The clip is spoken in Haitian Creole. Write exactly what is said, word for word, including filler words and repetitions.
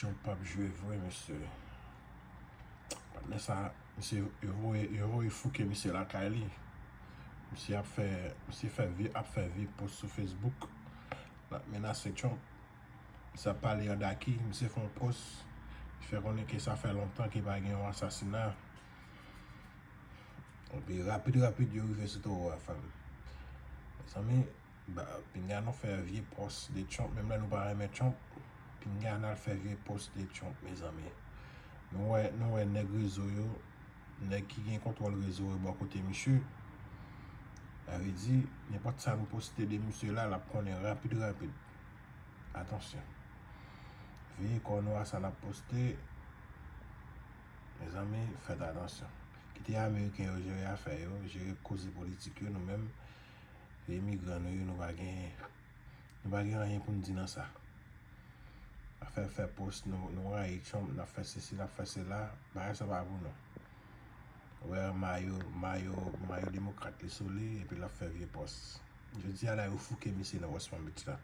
Trump ap jwe vre, mesye. Patnè sa, misye, yo voye, yo voye fouke misye lakay li. Misye ap fè, misye fè vye, ap fè vye post sou Facebook. L ap menase Trump. Misye ap pale an daki, misye fè yon post. Li fè konnen ke sa fè lontan ke pa gen yon asasina. Epi rapid, rapid, yo rive sou towo a, fanm. Mezanmi, ba, pinga nou fè vye post de Trump, menm lè nou pa renmen Trump, pinga n al fè vye post de Trump, mezanmi. Nou wè, nou wè nèg rezo yo, nèg ki gen kontwòl rezo yo bò kote misye. Sa vle di, nenpòt sa nou poste de misye la, l ap konnen rapid, rapid. Atansyon. Veye kò nou a sa n ap poste. Mezanmi, fèt atansyon. Kite ameriken yo jere afè yo, jere koze politik yo, nou menm, se imigran nou ye, nou pa gen, nou pa gen anyen pou n di nan sa. Afè fè post, nou, nou rayi Trump, n ap fè sesi, n ap fè sela, bagay sa pa pou nou. Ou wè mayo, mayo, mayo demokrat li sou li, epi l ap fè vye post. Jodi a la, yo fouke misye nan West Palm Beach la.